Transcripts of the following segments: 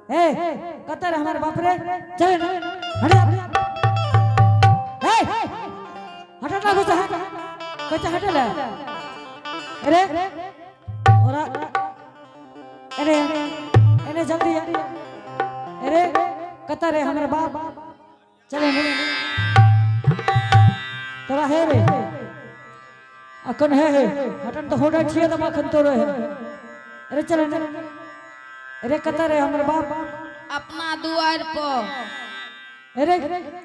ए कतऽ रे हमर बाप रे? चल हट ए हट ना कुछ कच्चा हट ले। अरे ओरा अरे एने जल्दी आ। अरे कतऽ रे हमर बाप? चले तोरा हे रे अखन हे हे हटन तो होडा छियै तऽ अखन तोरे हे। अरे चल अरे कतऽ रे हमर बाप? अपना दुआर पर। अरे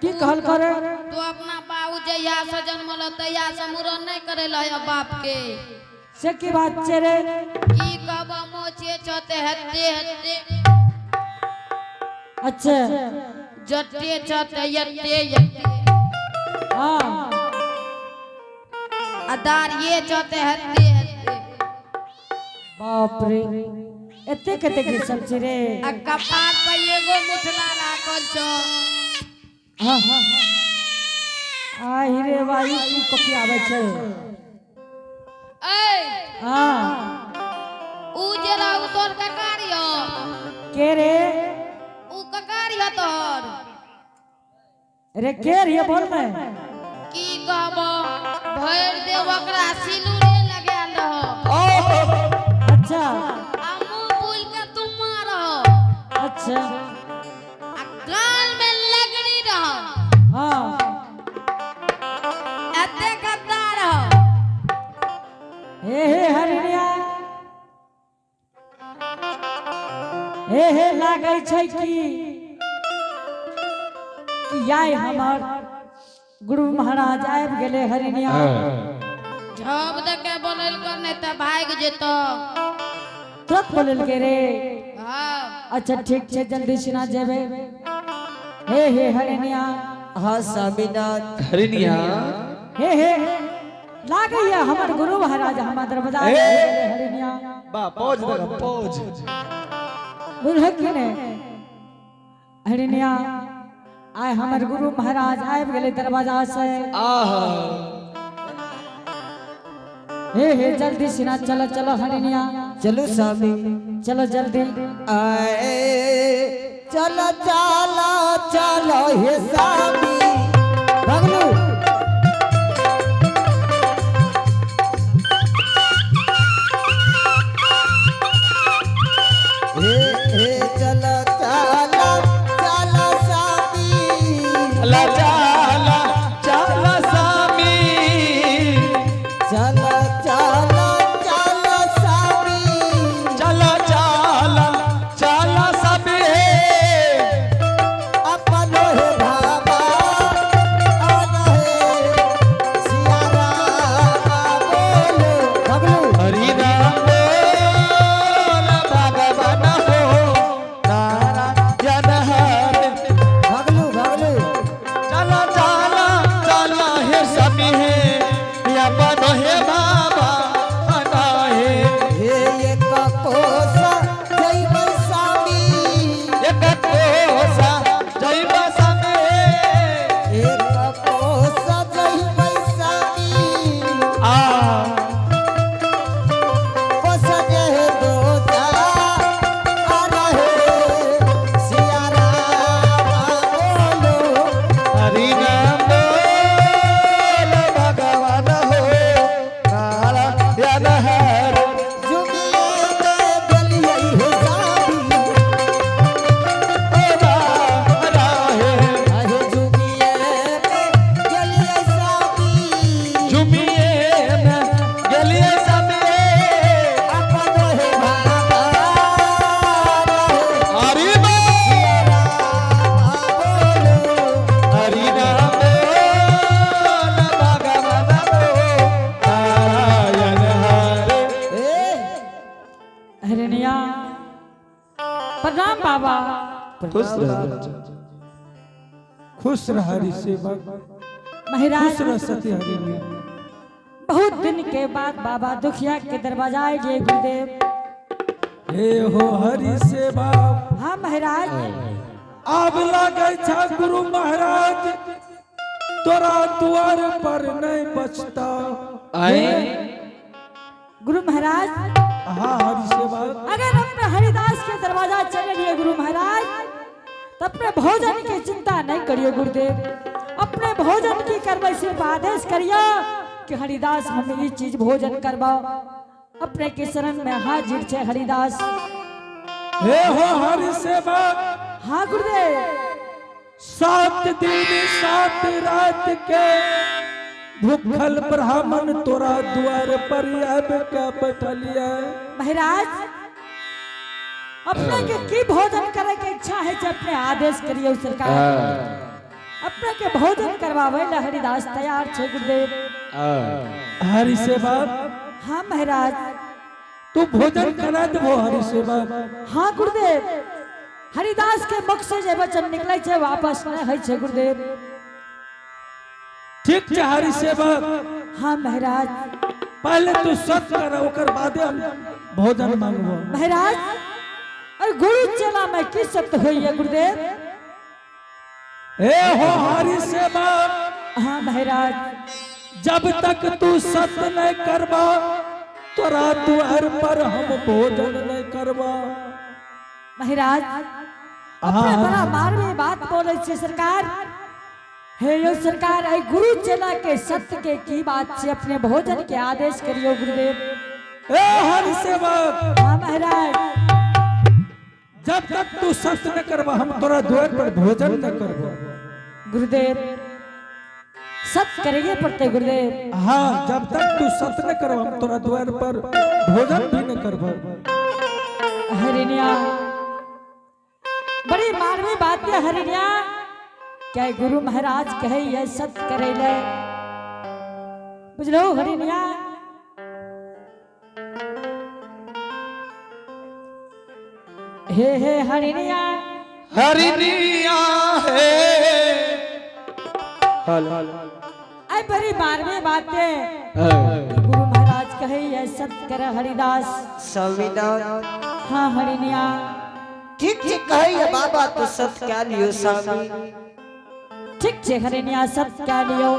की कहल करे? तू अपना बाबू जहिया से जन्मल तहिया से मुड़न नहीं करेल है बाप के। से की बात छै रे? की कहब मोचे चते हेते हेते। अच्छा। जते चते यते यते। हाँ। आ दाढ़िए चते हेते हेते। बाप रे एते कते घिसल छै रे? आ कपार पर एगो मुठला राखल छौ। हाँ हाँ आहि रे भाई की कॉपी आबै छै? ऐ हाँ। ऊ जे रहू तोर ककार यौ। के रे? ऊ ककार यौ तोहर। अरे के रे बोल ने। की कहब भरि देव ओकरा सिलूरे लगायल रहो। अच्छा। आ मुँह फूल के तुम्मा रहो। अच्छा। आ गाल में लगड़ी रहो। हाँ। एते गद्दा रहो। हे हे हरिणिया हे हे लागै छै कि याय हमर गुरु महाराज आबि गेलै हरिणिया। झब दे के बोलल कर नहीं तऽ भागि जेतो। तुरंत बोलल के रे? हाँ। अच्छा ठीक छै जल्दी सिना जेबै। हे हे हरिणिया। हाँ स्वामीनाथ। हरिणिया। हे हे लागैया हमर गुरु महाराज हमर दरवाजा आबि गेलै हरिणिया। बा पौज देखा पौज। बुझल कि ने हरिणिया आइ हमर गुरु महाराज आबि गेलै दरवाजा से। आहा। हे हे जल्दी सिना चलो चलो हरिणिया। चलो स्वामी। चलो जल्दी। आए चलो चलो चलो हे स्वामी भगलू। हे हे चलो चलो चलो स्वामी। चला चला चला स्वामी। चलो चलो चलो स्वामी। चला चला चला स्वामी। अपनो हे भाबा आना हे सिया राम बोलो भगलू। हरि राम बोल भगवान हो नारायण हरे। भगलू भगलू। चला चला चला हे स्वामी हे अपन हे बाबा अना हे। हे एक कोस जय स्वामी। एक कोसा जय स्वामी। एक कोस जय स्वामी। आ कोस जय दो जा आ रहे सिया राम बोलो। हरि राम बोल भगवान हो नारायण हरे। जुगिए में गलियै हे स्वामी। ओ बाबा हे। अहे जुगिए में गलियै स्वामी। झुमिए में गलिए स्वामी। अपन हे बाबा रहे हरि सिया राम बोलो। हरि राम बोल भगवान हो नारायण हरे। ए हरिणिया प्रणाम बाबा। खुश रह। खुश रह हरि सेवक। महाराज। खुश रह सती हरिणिया। बहुत दिन के बाद बाबा दुखिया के दरवाजा आए जे गुरुदेव। हे हो हरि सेवक। हाँ महाराज। आब लागै छ गुरु महाराज तोरा द्वार पर नहीं बचता। आए। गुरु महाराज। हाँ हरि सेवक। अगर अपने हरिदास के दरवाजा चले लिए गुरु महाराज। तो अपने भोजन के चिंता नहीं करियो गुरुदेव। अपने भोजन की करबै सिर्फ आदेश करियो कि हरिदास हम ये चीज भोजन करबो। अपने के शरण में हाजिर छे हरिदास। हे हो हरि सेवक। हाँ गुरुदेव। 7 दिन 7 रात के भूखल ब्राह्मण तोरा द्वार पर आबि के बैठलिए। महाराज अपने के की भोजन करे के इच्छा है जे अपने आदेश करियो सरकार। अपने के भोजन करवावे ला हरिदास तैयार छे गुरुदेव। हरि सेवक। हाँ महाराज। तू भोजन करा देबो हरि सेवक। हाँ गुरुदेव, हरिदास के मुख से जे वचन निकले छे वापस नहीं है छे गुरुदेव। ठीक छे हरि सेवक। हाँ महाराज। पहले तू सत कर ओकर बादे हम भोजन मांगबो। महाराज और गुरु चेला में की सत्य होई है गुरुदेव? हे हो हरि सेवक। हाँ महाराज। जब तक तू सत्य नहीं करबा तोरा द्वार पर हम भोजन नहीं करबा। महाराज अपने बड़ा मारवे बात बोले छे सरकार। हे यो सरकार, ऐ गुरु चेला के सत्य के की बात छे, अपने भोजन के आदेश करियो गुरुदेव। ए हरि सेवक। हाँ महाराज। जब तक तू सत्य न करबा हम तोरा द्वार पर भोजन न करबो। गुरुदेव सत्य करिए पड़ते गुरुदेव। हाँ, जब तक तू सत्य न करबा हम तोरा द्वार पर भोजन भी न करबो। हरिणिया बड़ी मारवी बात है हरिणिया, क्या गुरु महाराज कहे ये सत्य करे ले, बुझलो हरिणिया? हे हे हरिणिया। हरिणिया हे। आई बड़ी मारवी बात है, गुरु महाराज कहे ये सत्य करे हरिदास। स्वामीनाथ। हाँ हरिणिया। ठीक ठीक कहे बाबा, तो सत्य क्या लियो स्वामी? ठीक छे हरिणिया, सत्य क्या लियो?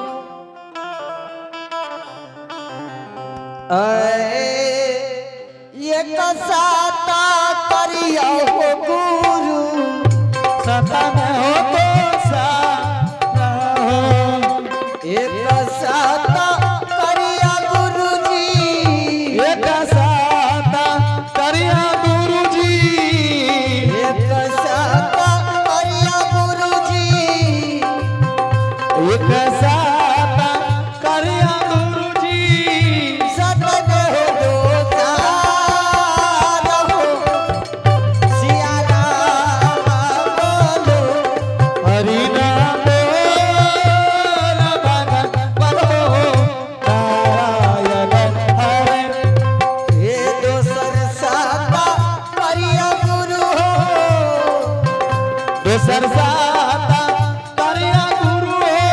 ये कसाता करियो हो गुरु। सता में हो तो सा हो। एक साता करिया गुरु जी। एक साता करिया गुरु जी। एक साता करिया गुरु जी। एक साता करिया गुरु जी। सतन हो दो चार हो सिया राम बोलो। हरि नाम बोल भगवान हो नारायण हरे। हे दोसर साता करिया गुरु हो। दोसर साता करिया गुरु हो।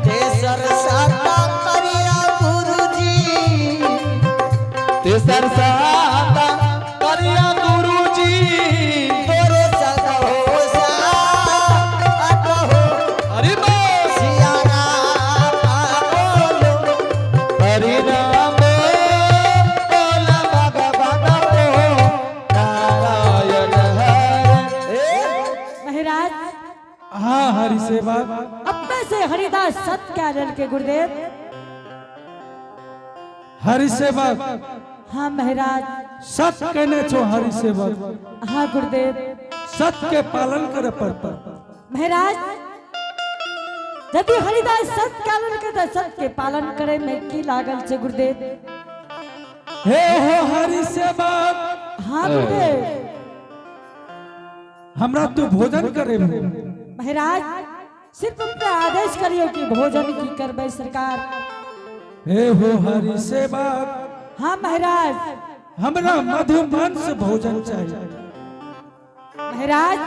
तेसर साता करिया गुरु जी। तेसर साता करिया गुरु जी। तोरे संग हो सात हो हरि बोल। सिया राम बोलो। हरि नाम बोल भगवान हो नारायण हरे। महाराज। हाँ हरि सेवक। अपने से हरिदास सत्य क्या लल के गुरुदेव? हरि सेवक। हाँ महाराज। सत्य कहने छो हरि सेवक। हाँ गुरुदेव। सत्य के पालन करे पड़ता। महाराज यदि हरिदास सत्य क्या लल के तो सत्य के पालन करे में की लागल छे गुरुदेव? हे हो हरि सेवक। हाँ गुरुदेव। हमरा तू भोजन करे। महाराज सिर्फ अपने आदेश करियो कि भोजन की करबै सरकार। हे हो हरि सेवक। हाँ महाराज। हमरा मधुमांस भोजन चाहिए। महाराज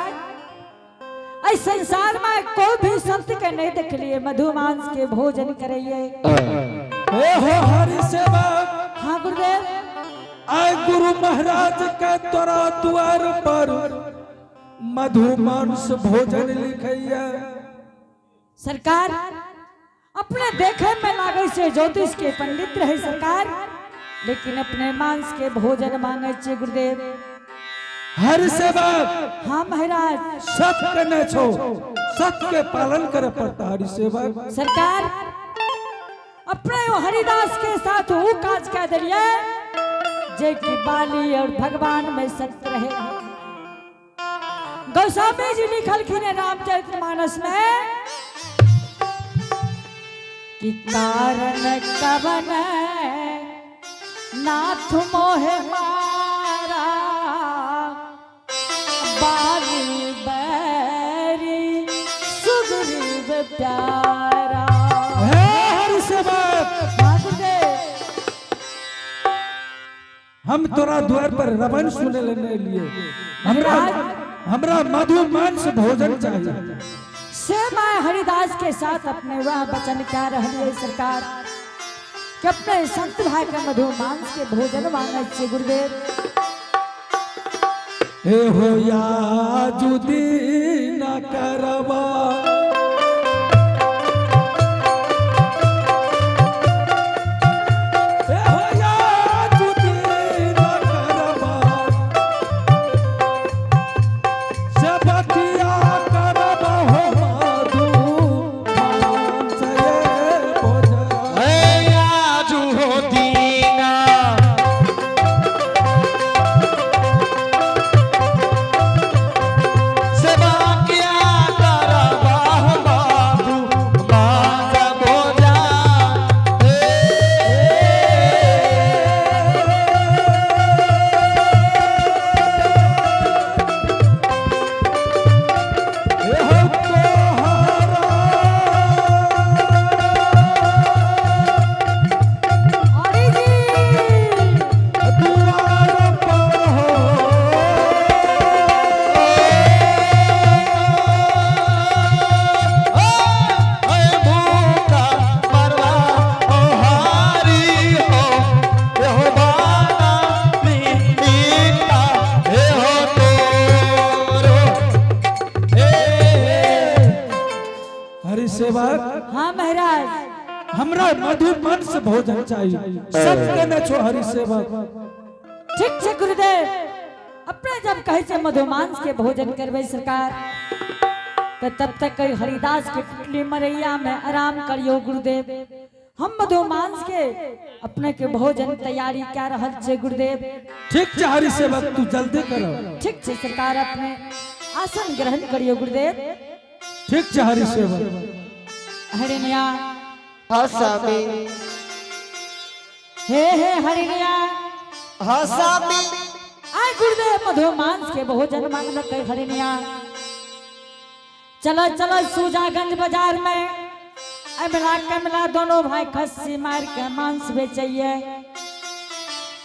ऐ संसार में कोई भी संत के नहीं देखलिए मधुमांस के भोजन करैये। हे हो हरि सेवक। हाँ गुरुदेव। आय गुरु महाराज के तोरा द्वार पर मधुमांस भोजन लिखैया। सरकार अपने देखे में लागे से ज्योतिष के पंडित रहे सरकार, लेकिन अपने मांस के भोजन मांगे छे गुरुदेव। हर सेवक। हाँ महाराज। सत्य के नहीं छो, सत्य के पालन करे पड़ता हरि सेवक। सरकार, अपने वो हरिदास के साथ वो काज कह दिलिए जे कि बाली और भगवान में सत्य रहे। गोस्वामी जी लिखलखिन है रामचरित मानस में कि कारण कवन नाथ मोहे मारा, बाली बैरी सुग्रीव प्यारा। हे हरि सेवक। हाँ गुरुदेव। हम तोरा द्वार पर रवन सुने ले नहीं लिए। हमरा हमरा मधु मांस भोजन चाहिए। से मैं हरिदास के साथ अपने वह वचन क्या रहिए सरकार कि अपने संत भाई के मधु मांस के भोजन मांगे छे गुरुदेव। हे हो या जुदी न करवा, हे हो या जुदी न करवा, से बतिया करवा हो मधु मांस ये भोजन। आजू हो दीना सेवा किया करबा बाबू मांस भोजा। हे हो तोहरा हरि जी। दुआर पर हो। भूखा मरवा ओ हारी हो, हे हो बाना मीता, हे हो तोरो हे। हरि सेवक। हाँ महाराज। हमरा मधु मांस भोजन चाहिए, सत्य न छो हरि सेवक। ठीक छे गुरुदेव, अपने जब कहे छे मधुमांस के भोजन करबे सरकार, तो तब तक कहीं हरिदास के टुटली मरैया में आराम करियो गुरुदेव। हम मधुमांस के अपने के भोजन तैयारी क्या रहल छे गुरुदेव। ठीक छै हरि सेवक, तू जल्दी करो। ठीक छे सरकार, अपने आसन ग्रहण करियो गुरुदेव। ठीक छै हरि सेवक। हरिणिया। हाँ स्वामी। हे हे हरिणिया। हाँ स्वामी। आय गुरुदेव मधुमांस के भोजन मांगलक हरिणिया। चलो चलो सूजागंज बाजार में अमला कमला दोनों भाई खस्सी मार के मांस बेचैये।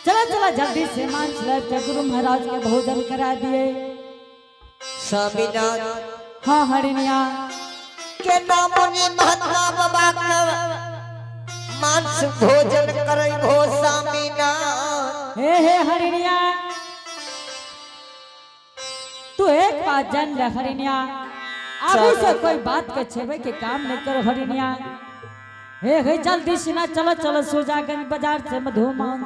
चलो चलो जल्दी से मांस लेते गुरु महाराज के भोजन करा दिए। स्वामीनाथ। हाँ हरिणिया। के नाम मुनि महात्मा बाबा के मांस भोजन करे हो स्वामीनाथ? हे हे हरिणिया, तू एक बात जान ले हरिणिया, आगू से कोई बात के छेवे के काम नहीं करो हरिणिया। हे हे जल्दी से ना चलो चलो सुजागंज बाजार से मधु मांस।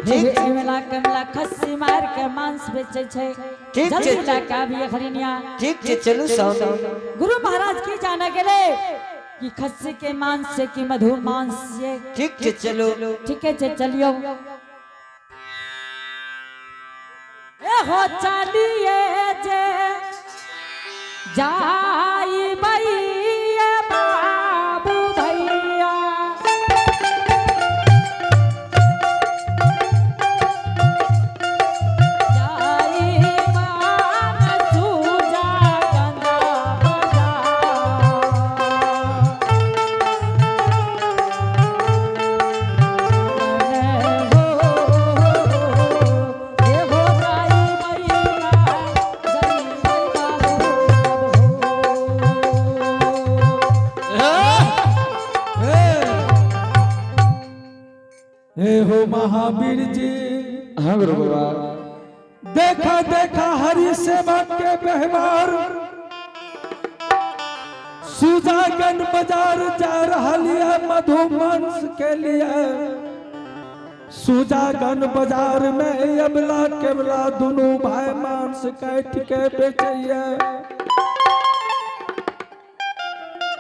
हे हे इमला कमला खस्सी मार के मांस बेचे छे। ठीक जल्दी छै। जाके आबिए हरिणिया। ठीक छै, चलू स्वामी। गुरु महाराज की जाने गेले कि खस्सी के मांस से कि मधु मांस से। ठीक छै, चलू। ठीक है छे, चलियो। ए हो चलिए जे जाई भैया बाबू भैया, जाई मान सुजा गंगा बाजार। हे हे हो महावीर जी। हाँ गुरु बाबा। देखा देखा हरि सेवक के व्यवहार, सुजागन बाजार जा रहा है मधुमांस के लिए। सुजागन बाजार में अबला केवला दुनू भाई मांस काट के बेचैया।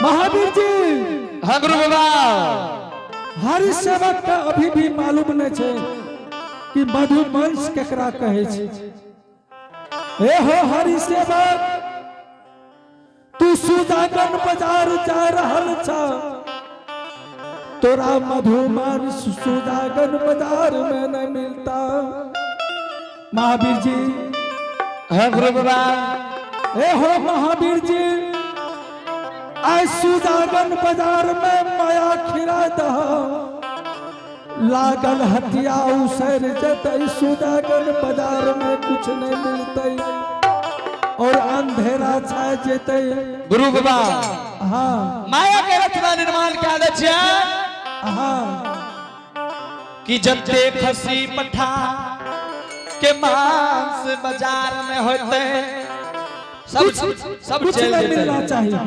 महावीर जी। हाँ गुरु बाबा। हरि सेवक के अभी भी मालूम नहीं छे कि मधुमांस केकरा कहे छे। ए हो हरि सेवक, तू सुजागन बाजार जा रहल छ, तोरा मधुमांस सुजागन बाजार में नहीं मिलता। महावीर जी। हाँ गुरु बाबा। ए हो महावीर जी, आय सुजागन बाजार में माया खिरा दह लागल हथिया उसर जतई, सुजागन बाजार में कुछ नहीं मिलतई और अंधेरा छा जतई। गुरु बाबा। हाँ। माया के रचना निर्माण क्या दे छियै? हाँ। कि जते खसी पठा के मांस बाजार में होते सब सब कुछ चल नहीं जेतै। मिलना चाहिए।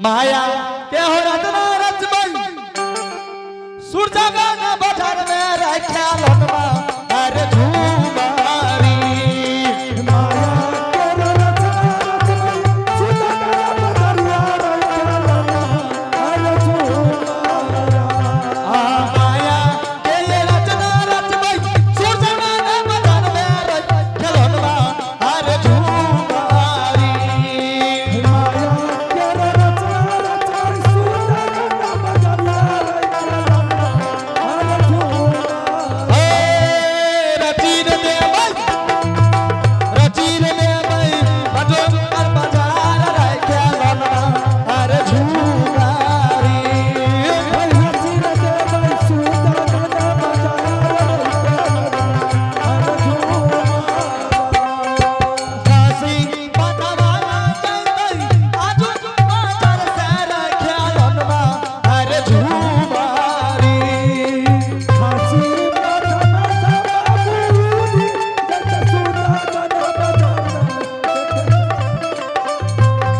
माया के हो रचना रचबई सूरजगन बाजार में रखा लोनमा अरे झूमारी। माया के रचना रचबई सुजागन बाजारिया रखल अरे झूमारा। आ माया के रचना रचबई सूरजगन बाजार में रखा लोनमा अरे झूमारी। माया के रचना रचबई सुजागन बाजारिया रखल अरे झूमारा। हे रचीर देवई रचीर देवई मधुकर बाजार रखा लोनमा अरे झूमारी। काशी पटवाला चलतई आजू बाजार से रखा लोनमा अरे झूमारी।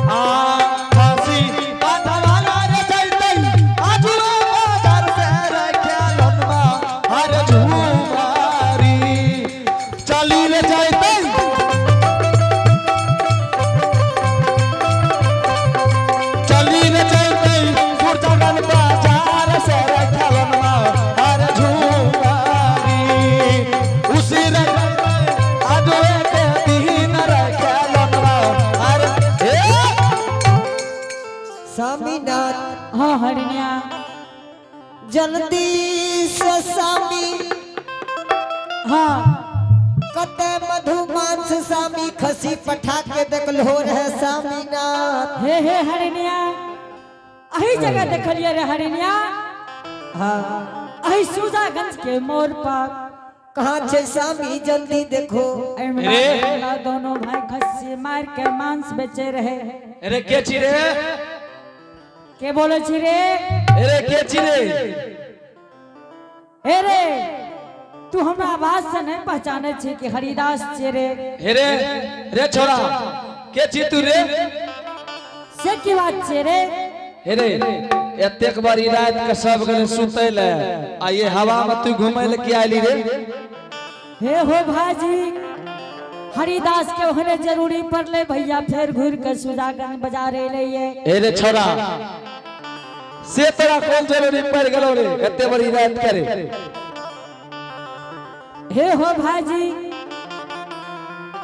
आ काशी पटवाला रे चलतई आजू बाजार से रखा लोनमा अरे झूमारी। चली रे चलतई चली रे चलतई सुरजगन बाजार से रखा लोनमा अरे झूमारी। उसी रे आजू एक दिन रखा लोनमा अरे ए स्वामीनाथ। हाँ हरिणिया। जल्दी से स्वामी। हाँ। कते मधुमांस स्वामी खसी पठा के देखलो रहे स्वामीनाथ? हे हे हरिणिया, अही जगह देखलिए रे हरिणिया। हाँ। अही सुजागंज के मोड़ पर। कहाँ छे स्वामी, जल्दी देखो। एमला रे। केमला दोनों भाई खस्सी मार के मांस बेचे रहे। अरे के छी रे? के बोले छी रे? अरे के छी रे? हे रे, तू हमरा आवाज से नहीं पहचाने छी कि हरिदास छे रे? हे रे रे छोरा, के छी तू रे? से की बात छे रे? हे रे, एतेक बारी रात के सब गले सुतै ले आ ये हवा में तू घुमै ले की आइली रे? हे हो भाजी, हरिदास के ओहने जरूरी पड़ले भैया, फिर घूर के सुजागंज बाजार एले ये। हे रे छोरा, से तोरा कोन जरूरी पड़ गेलो रे एते बड़ी रात करे? हे हो भाजी,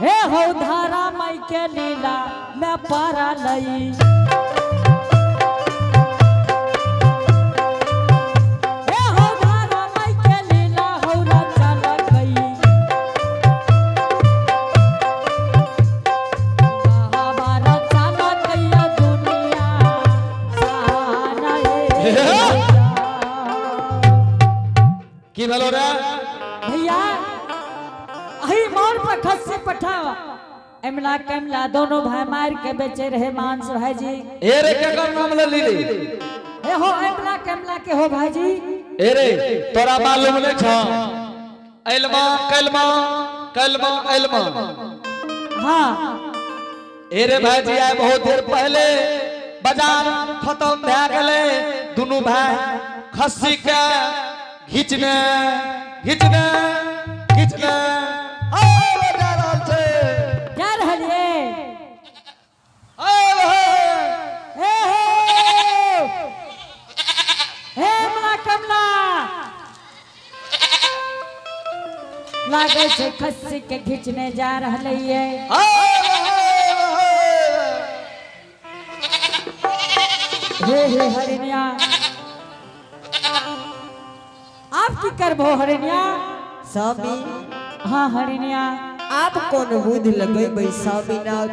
हे हो धारा माई के लीला मैं पारा लई, हे हो धारा माई के लीला हौरा चल गई, महाभारत चल गई दुनिया सारा हे। की भेलो रे? भैया, अही मोर पर खस्सी पठावा एमला कैमला दोनों भाई मार के बेचे रहे मांस भाईजी। हे रे, केकर नाम लेली रे? हे हो एमला कैमला के हो भाईजी। हे रे, तोरा मालूम नहीं छ एलमा कैलमा कैलमा एलमा? हाँ। ए रे भाईजी, आए बहुत देर पहले बाजार खत्म भए गेलै, दुनू भाई खस्सी के घिचने घिचने घिचने आ जा रहल छै। जा रहल ये। आ हे हो, हे अमला कमला, लागै छै खस्सी के घिचने जा रहल ये। हे हे हरिणिया, आप की करबो हरिणिया? स्वामी। हाँ हरिणिया। आब कोन बुद्धि लगेबै स्वामीनाथ?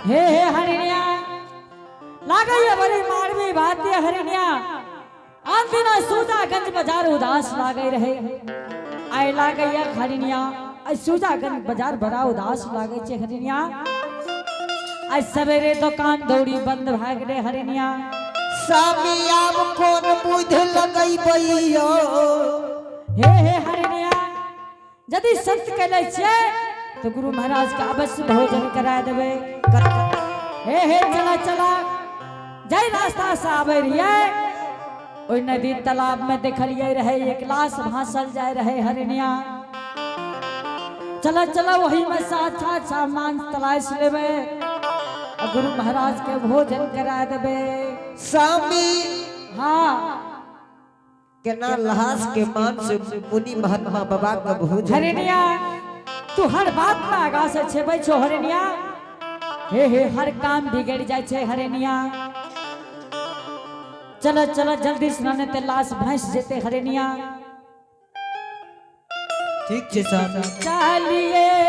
हे हे हरिणिया, लागै ये बड़ी मारवी बात ये हरिणिया। आन दिना सूजागंज बाजार उदास लागै रहे, आइ लागै ये हरिणिया, आइ सूजागंज बाजार बड़ा उदास लागै छै हरिणिया। आइ सवेरे दुकान दौड़ी बंद भए गेलै हरिणिया। स्वामी, आब कोन बुद्धि लगेबै यौ? हे हे हरिणिया, यदि संत कैले छियै तो गुरु महाराज के अवश्य भोजन करा देबै। हे हे, चला चला, जाहि रास्ता से आबै रहियै ओहि नदी तालाब में देखलियै रहे एक लाश भासल जाय रहे हरिणिया। चला चला, वही में से अच्छा अच्छा मांस तलाश लेबै आ गुरु महाराज के भोजन करा देबै। स्वामी। हाँ। केना लहास के मांस मुनि महात्मा बाबा के भोजन? हरिणिया, तू हर बात में आगा से छेबै छो हरिणिया। हे हे, हर काम बिगड़ जाइ छै हरिणिया। चलो चलो, जल्दी से, नहीं ते लाश भैंस जेते हरिणिया। ठीक छै स्वामी। चलिए।